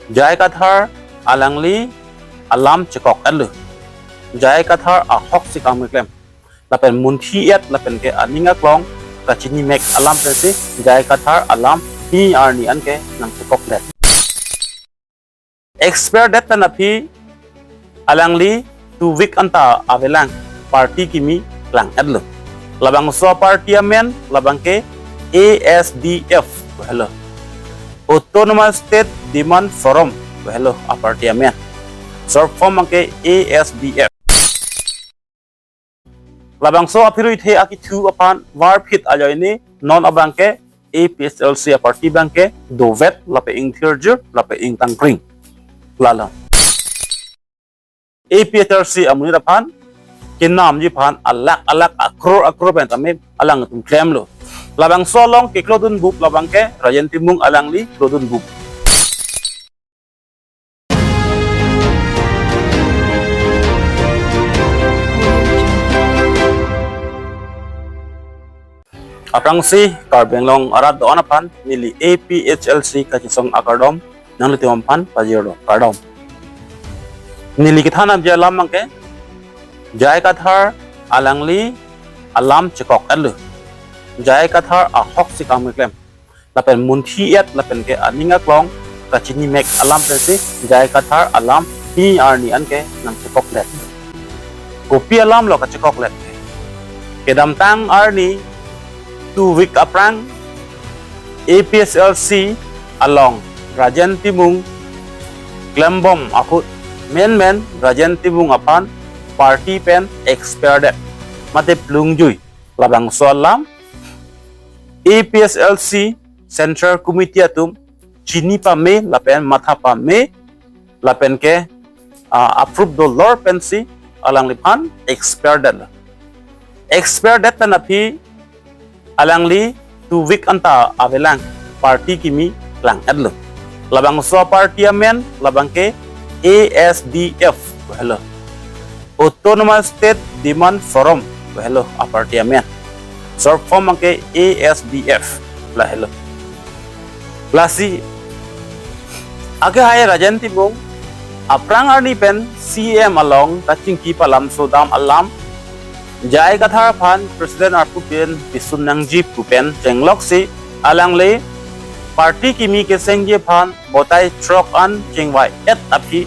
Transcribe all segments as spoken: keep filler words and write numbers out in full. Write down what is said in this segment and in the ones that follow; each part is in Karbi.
J I Kathar alangli alam chekok-etlo. J I Kathar ahok si kam keklem. Lapen munthi-et lapen ke aning aklong kachini mek alam pensi J I Kathar alam hini arni an ke nangchekokdet. Expire det pen aphi alangli two week anta avelang, party kimi klang-etlo. Labangso aparty amen labang ke A S D F helo. Autonomous State Demand Forum helo aparty amen. Short form abang ke A S D F. Labangso aphirui the akithu aphan varphit ajoine non abang ke A P H L C aparty abang ke dovet lapen ingthirjir lapen ingtangkring. Lalo A P H L C amonit aphan kenamji aphan alakh alakh akror akror pen tame alangtum klemlo. Labangso along keklodunbup labang ke Rajen Timung alangli klodunbup. Aphrangsi Karbi Anglong arat do-an aphan neli A P H L C kachesong akardom nanglitum aphan pajirlo, kardom. Neli kethan nangji alam abang ke J I Kathar alangli alam chekok-etlo. J I Kathar ahok si kam keklem. Lapen munthi-et lapen ke aning aklong kachini mek alam pensi J I Kathar alam hini arni an ke nangchekokdet. Kopi alamlo kachekoklet? Kedamtang arni two week aphrang A P H L C along Rajen Timung klembom ahut menmen Rajen Timung aphan party pen expire det mate plungjui. Labangso alam A P H L C Central Committee atum chini pame lapen matha pame lapen ke, ah, approve dolor pensi alangliphan expire det. Expire det pen aphi alangli two week anta avelang, party kimi klang-etlo. Labangso aparty amen labang ke A S D F helo. Autonomous State Demand Forum helo aparty amen. Short form abang ke A S D F la helo. Lasi akehai Rajen Timung aphrang arni pen C E M along kachingki palam sodam alam J I Kathar aphan President arpu pen pisun nangji pu pen chengloksi alangli party kimi kesengji aphan botai throk an chingvai-et aphi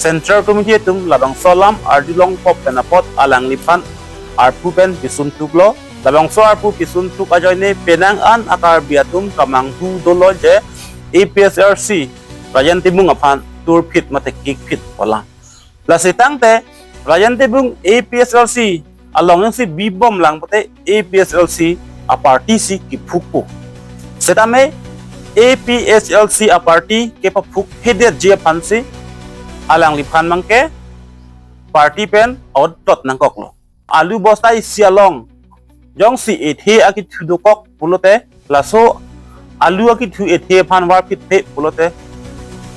Central Committee atum labangso alam arjulong pop pen apot alangliphan arpu pen pisun tuklo. Labangso arpu pisun tuk ajoine penang an a-Karbi atum kamanghu dolo je A P H L C Rajen Timung aphan turphit mate kikphit pu alam. Lasi tangte Rajen Timung A P H L C along si bibom lang pute A P H L C aparty si kiphukpo. Setame A P H L C aparty kepaphuk hedet ji aphansi alangliphan abang ke party pen out plot nangkoklo. Alu bosta isi along jongsi ethe akithu dokok pulote, laso alu akithu ethe aphan varphit the pulote,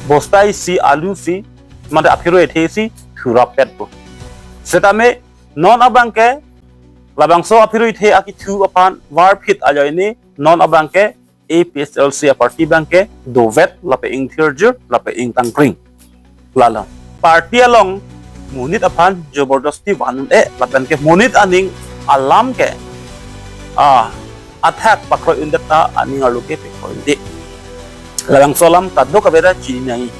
bosta isi alu si mate aphirui ethe si thurap petpo. Setame non abang ke labangso aphirui the akithu aphan varphit ajoine non abang ke A P H L C aparty abang ke dovet lapen ingthirjir lapen ingtangkring. Lalo party along monit aphan jobordosti van un-e lapen ke monit aning alam ke, ah, athak pakroi-undet ta aning arlo ke pekroi-unde. Labangso alam kadokave ta chini nangji.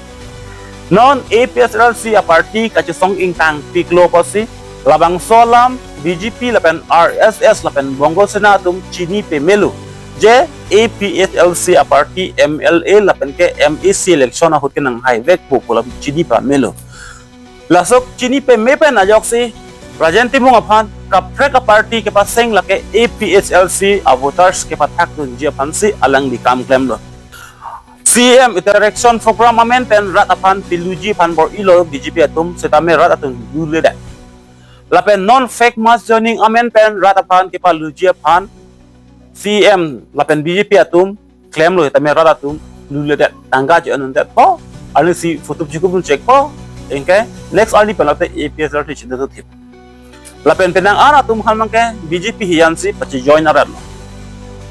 Non A P H L C aparty kachesong ingtangpiklo pusi labangso alam B J P lapen R S S lapen Bongo Sena atum chini pamelo je A P H L C aparty M L A lapen ke M A C election ahut ke nanghaivekpo pu alam chini pamelo. Laso chini pame pen ajoksi Rajen Timung aphan kaprek aparty kepaseng lake A P H L C avoters kepathakdunji aphansi alangli kam klemlo. C E M interaction program amen pen rat aphan piluji aphan bor-ilo B J P atum, setame rat atum luledet. Lapen non fake mass joining amen pen rat aphan kepaluji aphan C E M lapen B J P atum klemlo, setame rat atum luledet, tangka che-en-undetpo, arnisi photo chikupdun chekpo, anke next arni pen lote A P H L C chedethuthip. Lapen penang an atum aphan abang ke B J P hiyan si pache-join arat lo.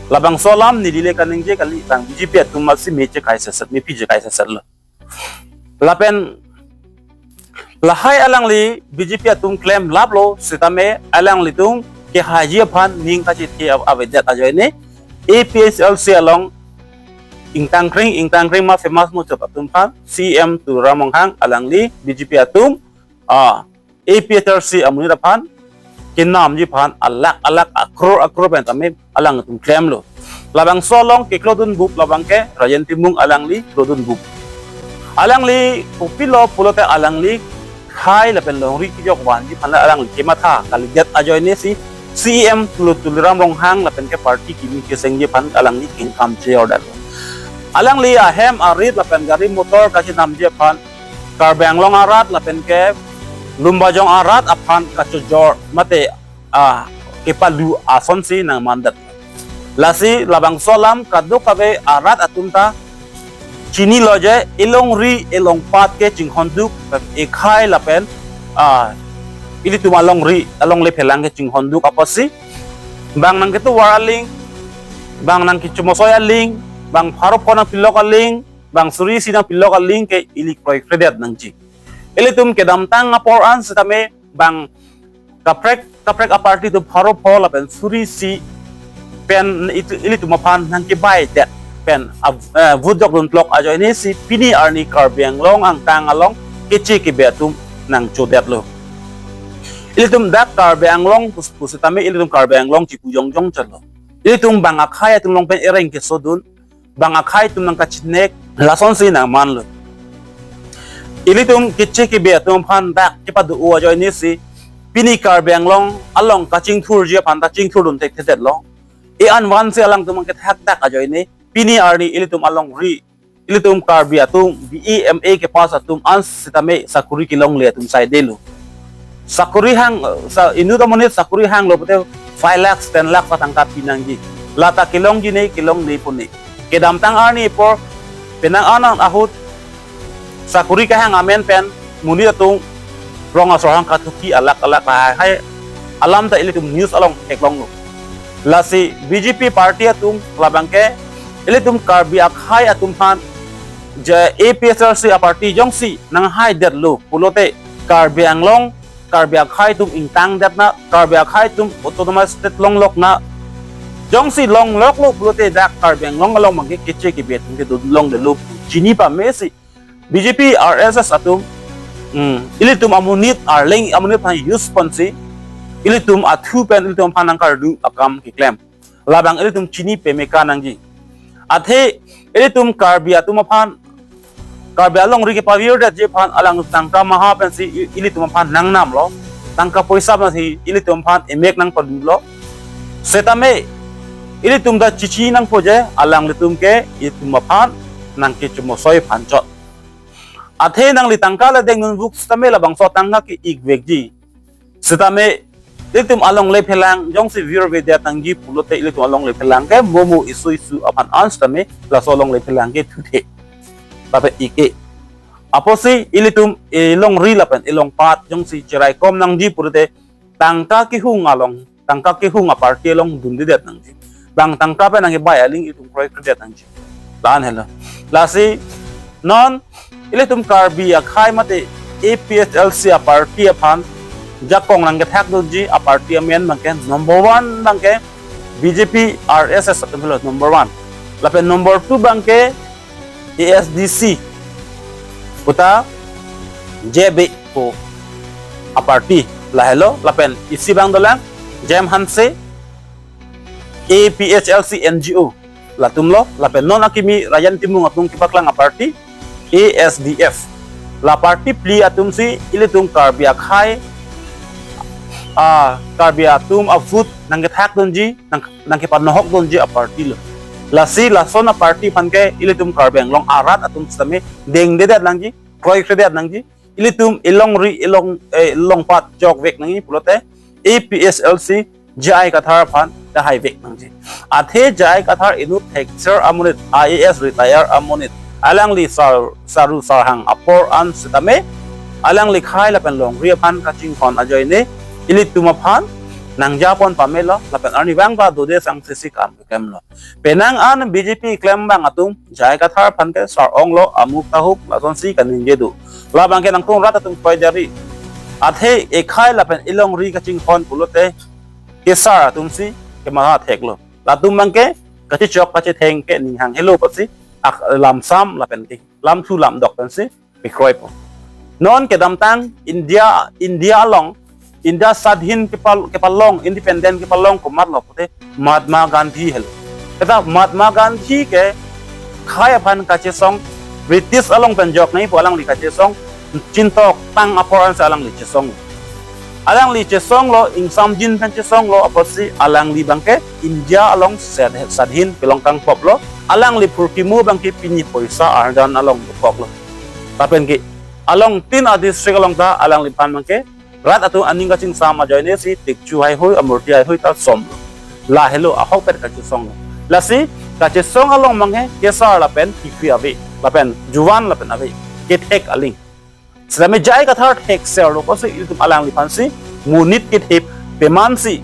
Labangso alam neli le kaningje kali, tang B J P atum amatsi me chekai seset, mephi chekai sesetlo. Lapen lahai alangli B J P atum klemlaplo sitame alanglitum kehaiji aphan ning kachethe ave-, avedet ajoine A P H L C along ingtangkring, ingtangkring ma famous muchot atum aphan C E M Tuliram Ronghang alangli B J P atum, ah, A P H L C amonit aphan kenamji aphan alakh alakh, akror akror pen tame alangtum klemlo. Labangso along keklodunbup labang ke Rajen Timung alangli klodunbup. Alangli kopilo pulote alangli khei lapen longri kejok vanji aphan alangli kematha kalidet ajoine si C E M Tulu-, Tuliram Ronghang lapen ke party kimi kesengji aphan alangli kengkam cheordaklo. Alangli ahem arit lapen gari motor kachinamji aphan Karbi Anglong arat lapen ke Lumbajong arat aphan kachojor mate, ah, kepalu asonsi nangmandet. Lasi labangso alam kadokave arat atum ta chinilo je, elongri elongpat ke chinghonduk, ekhei lapen, ah, ilitum alongri alongle phelang ke chinghonduk apotsi bang nangketovar aling, bang nangkechomosoi aling, bang pharo pho nangpilok aling, bang suri isi nangpilok aling ke ili kroikredet nangji. Ilitum kedamtang apor an sitame bang kaprek kaprek aparty atum pharo pho lapen suri isi pen itu, ilitum aphan nangkebaidet pen av-, eh, vote jokdun plok ajoine si pini arni Karbi Anglong angtang along keche kebe atum nangchodetlo. Ilitum dak Karbi Anglong pus-, pusitame ilitum Karbi Anglong chipu jongjong chotlo. Ilitum bang akhei atum along pen ereng kesodun, bang akhei atum nangkachinek, lasonsi nangmanlo. Ilitum keche kebe atum aphan dak kepado-o ajoine si pini Karbi Anglong along kachingthurji aphan ta chingthurdun thekthedetlo. E an vansi alangtum kethak dak ajoine pini arni ilitum alongri, ilitum Karbi atum B A M A kepass atum an sitame sakori kelongle atum saidelo. Sakori hang, sa, inut amonit sakori hanglo pute five lakhs, ten lakhs atangka pinangji. Lata kelongji ne, kelongle pune. Kedamtang arni apor penang anang ahut sakori kehang amen pen monit atum rong asor hang kathuki alakh alakh lahai hai alam ta ilitum news along theklonglo. Lasi B J P party atum labang ke ilitum Karbi akhei atum aphan je A P H L C aparty jongsi nanghaidetlo pulote Karbi Anglong, Karbi akhei atum ingtangdetna, Karbi akhei atum autonomous state longlokna jongsi longloklo pulote dak Karbi Anglong along abang ke keche kebe atum kedun longledetlo pu chini pamesi B J P R S S atum, hmm, ilitum amonit arleng amonit aphan use ponsi ilitum athu pen ilitum aphan nangkardu akam keklem. Labang ilitum chini pemeka nangji. Athe ilitum Karbi atum aphan, Karbi alongri kepavirdetji aphan alang tangka maha pensi i-, ilitum aphan nangnamlo. Tangka poisa pensi ilitum aphan emek nangpadulo. Setame ilitum ta chichi nangpo je alanglitum ke ilitum aphan nangkechomosoi aphan chot. Athe nangli tangka le dengdunvuk setame labangso tangka ke-ikvekji. Setame ilitum alongle phelang jongsi virvedet nangji pulote ilitum alongle phelang ke momo isu isu aphan an setame laso alongle phelang ke thuthe. Tape ik-e. Apotsi ilitum elongri lapen elongpat jongsi cheraikom nangji pulote tangka kehung along, tangka kehung aparty along dundedet nangji. Bang tangka pen nangkebai aling ilitum kroikredet nangji. La-an helo. Lasi non ilitum Karbi akhei mate A P H L C aparty aphan jakong nangkethakdunji aparty amen abang ke number one abang ke B J P R S S atum helo number one. Lapen number two abang ke A S D C puta J B pu aparty lahelo lapen isi abang dolang Jem Hanse, A P H L C N G O latumlo lapen non akimi Rajen Timung atum kepaklang aparty A S D F. La party phli atumsi ilitum Karbi akhei, ah, Karbi atum avote nangkethakdunji, nang, nangkepanohokdunji aparty lo. Lasi lason aparty aphan ke ilitum Karbi Anglong arat atum setame dengdedet nangji, kroikredet nangji. Ilitum elongri elong, eh, elongpat jokvek nangji pulote A P H L C J I Kathar aphan kehaivek nangji. Athe J I Kathar inut thekser amonit, I A S retire amonit. Alangli sar-, saru sarhang apor an setame alangli khei lapen longri aphan kachinghon ajoine ilitum aphan nangjapon pamelo, lapen arnivang ta dode sangsi si kam klemlo. Penang an B J P klembang atum J I Kathar aphan ke sar-onglo, amuk tahuk lasonsi kaningje do. Labang ke nangtum rat atum koi jari. Athe ekhai lapen elongri kachinghon pulote kesar atumsi kematha theklo. Latum abang ke kachechok kachetheng ke ning hang helo pusi ak lamsam lapen ke lamthu lamdok pensi pikroipo. Non kedamtang India, India along, India sadhin kepal-, kepalong, independent kepalong komatlo pute Mahatma Gandhi helo. Kata Mahatma Gandhi ke khei aphan kachesong, British along pen jok nangji pu alangli kachesong, chintok tang apor ansi alangli chesong. Alangli chesonglo, ingsamjin pen chesonglo, apotsi alangli abang ke India along sad-, sadhin kelong kangpoklo. Alangli phurkimo abang ke pini poisa arjan along dokoklo. Lapen ke along tin a district along ta alangliphan abang ke rat atum aning kachingsam ajoinesi tikchu heihui, amurti heihui ta somlo. Lahelo ahokpet kachesonglo. Lasi kachesong along abang ke kesar lapen kikri ave, lapen juvan lapen ave, kethek aling. Sitame J I Kathar thekserlo pusi ilitum alangliphansi monit kethip pemansi,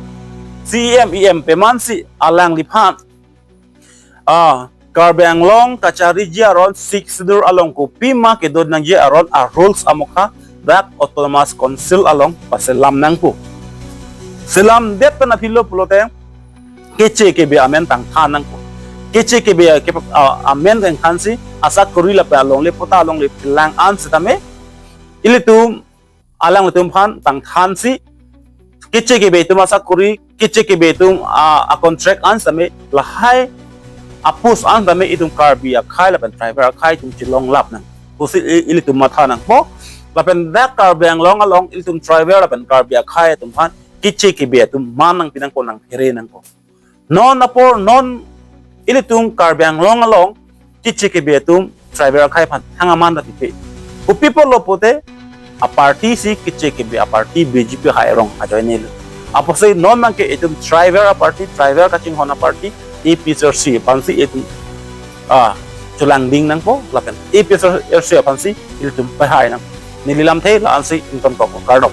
C E M, E M pemansi alangliphan, ah, Karbi Anglong kachariji aron Sixth Schedule along kopima kedo nangji aron a rules amokha dak Autonomous Council along paselam nangpo. Selamdet pen aphi lo pulote keche kebe amen tangthan nangpo. Keche kebe ke, ah, amen tangthansi asakori lapen alongle patta alongle phelang an sitame ilitum alanglitum aphan tangthansi keche kebe atum asakori, keche kebe atum a, a contract an sitame lahai a-post an sitame itum Karbi akhei lapen tribal akhei atum chelong lap nang pusi i-, ilitum matha nangpo. Lapen dak Karbi Anglong along ilitum tribal lapen Karbi akhei atum aphan keche kebe atum man nangpi nangpo, nangphere nangpo. Non apor non ilitum Karbi Anglong along keche kebe atum tribal akhei aphan thang aman ta pipe. Kopi apotlo pute a party si keche kebe a party B J P hai arong ajoinelo. Apotsi non abang ke itum tribal a party, tribal kachinghon a party, A P H L C aphansi itum, ah, chelangding nangpo lapen A P H L C aphansi ilitum pahai nang. Neli lamthe la-ansi ingtonkokpo, kardom.